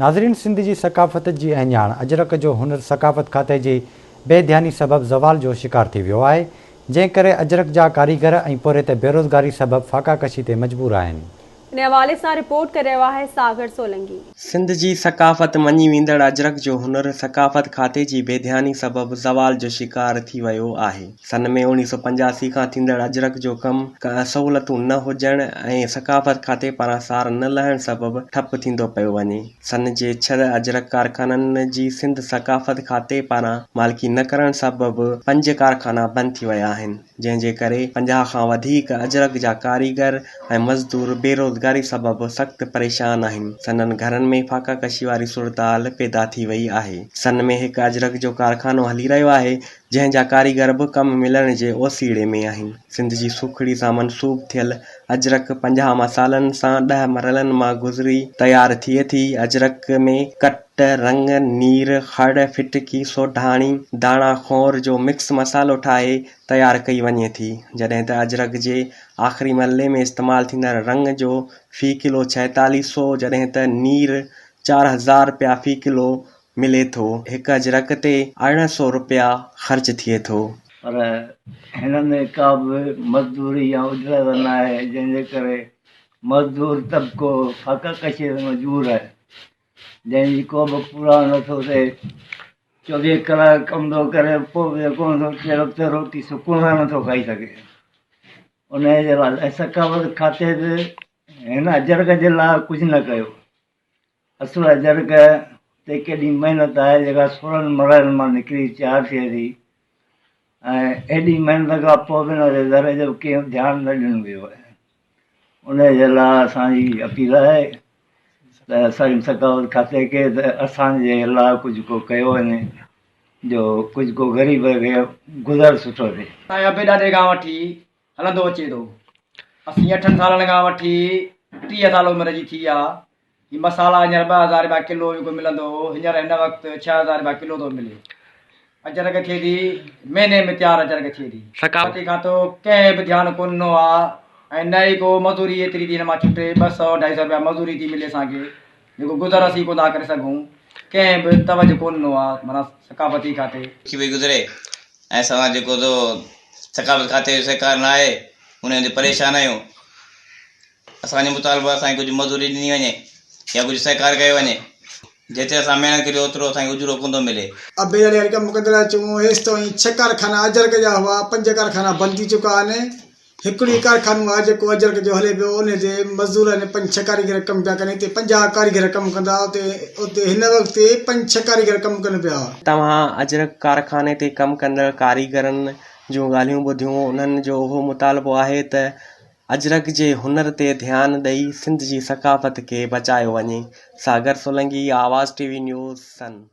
ناظرين سنڌ جي ثقافت جي اهڃاڻ اجرڪ جو هنر ثقافت کاتي جي بي ڌياني سبب زوال جو شڪار ٿي ويو آهي، جنهن ڪري اجرڪ جا ڪاريگر ۽ پورهيت بيروزگاري سبب فاقا ڪشي تي مجبور آهن. ان حوالي سان رپورٽ ڪري رهيو آهي ساگر سولنگي. سنڌ جي ثقافت مڃي ويندڙ اجرڪ جو هنر ثقافت کاتي جي بي ڌياني سبب زوال جو شڪار ٿي ويو آهي. سن ۾ اوڻيهه سو 85 کان ٿيندڙ اجرڪ جو ڪم سهولتون نه هجڻ ۽ ثقافت کاتي پاران سار نه لهڻ سبب ٺپ ٿيندو پيو وڃي. سن جي ڇهه اجرڪ ڪارخانن جي سنڌ ثقافت کاتي پاران مالڪي نه ڪرڻ سبب پنج ڪارخانا بند ٿي ويا آهن، جنهن جي ڪري 50 کان وڌيڪ اجرڪ جا ڪاريگر ۽ مزدور بيروزگاري سبب سخت پريشان آهن، سندن گهرن ۾ فاقا ڪشي واري صورتحال پيدا ٿي وئي آهي. سن ۾ هڪ اجرڪ جو ڪارخانو هلي رهيو آهي، جنهن جا ڪاريگر به ڪم ملڻ جي اوسيئڙي ۾ آهن. سنڌ جي سوکڙي سان منسوب ٿيل اجرڪ 50 مسالن سان 10 مرحلن مان گذري تيار ٿئي ٿي. اجرڪ ۾ ڪٽ، رڱ، نير، کڙ، ڦٽڪي، سوڍاڻي، داڻا کونئر جو مڪس مسالو ٺاهي تيار ڪئي وڃي ٿي. جڏهن ته اجرڪ جي آخري مرحلي ۾ استعمال ٿيندڙ رڱ جو في ڪلو ڇهيتاليهه سو جڏهن ته نير 4000 رپيا في ڪلو ملي ٿو، هڪ اجرڪ تي 1800 رپيا خرچ ٿئي ٿو. پر هن ۾ ڪا به مزدوري يا اجرت نه آهي، جنهن جي ڪري مزدور طبقو فاقه ڪشي تي مجبور آهي، جنهن جي ڪو به پورائو نه ٿو ٿئي. 24 ڪلاڪ ڪم ٿو ڪري پوء به ڪونه ٿو ٽي وقت روٽي سڪون سان نه ٿو کائي سگهي. انهيء جي لاء ۽ ثقافت کاتي به هن اجرڪ جي لاء ڪجهه نه ڪيو. اصل اجرڪ تي ڪيڏي محنت آهي جيڪا 16 مرحلن مان نڪري تيار ٿئي ٿي ۽ ايڏي محنت کان پوء به ان تي ذري جو به ڪنهن ڌيان نه ڏنو ويو آهي. ان جي لاء اسان جي اپيل آهي ته اسان جي ثقافت کاتي کي ته اسان جي لاء ڪجهه ڪو ڪيو وڃي جو ڪجهه ڪو غريب کي گذر سٺو ٿئي. اسان جي ابي ڏاڏي کان وٺي هلندو اچي ٿو. اسين اٺن سالن کان وٺي 30 سال عمر جي ٿي آ. هي مصالحا هينئر 2000 رپيا ڪلو جيڪو ملندو هو هينئر هن وقت 6000 رپيا ڪلو ٿو ملي. اجرڪ ٿئي ٿي مهيني ۾ تيار اجرڪ ٿئي ٿي. ثقافتي کاتو ڪنهن به ڌيان ڪونه ڏنو آ ۽ نه ئي ڪو مزوري ايتري ٿي هن مان ڇٽي 200 اڍائي سو رپيا مزوري ٿي ملي اسان کي جيڪو گذر اسين ڪونه ٿا ڪري سگهون ڪنهن به توجه ڪونه ڏنو آ معنيٰ ثقافتي کاتي. ٿي پئي گذري ۽ اسان سان جيڪو سو ثقافت کاتي جو سهڪار نه آهي ان تي پريشان آهيون اسان جو مطالبو آهي اسان کي ڪجهه مزوري ڏني وڃي يا ڪجهه سهڪار ڪيو وڃي جيتري اسان محنت ڪريون اوترو اسان کي اجورو ڪونه ٿو ملي. ابي ڏاڏي واري ڪم ڪندڙ اچون هيستائين ڇهه ڪارخانا اجرڪ جا هئا پنج ڪارخانا بند ٿي چڪا آهن. هڪڙو ئي ڪارخانو آهي جيڪو اجرڪ جو هلي پيو انهي تي مزدور آهن پنج ڇهه ڪاريگر ڪم پيا ڪن هتي 50 ڪاريگر ڪم ڪندا اتي اتي هن وقت پنج ڇهه ڪاريگر ڪم ڪن پيا. توهان اجرڪ ڪارخاني تي ڪم ڪندڙ ڪاريگرن جون ڳالهيون ٻڌيون انهن جو اهو مطالبو آهي ته اجرڪ جي هنر تي ڌيان ڏئي سنڌ جي ثقافت کي بچايو وڃي. Sagar Solangi, Awaz T V news, Sindh.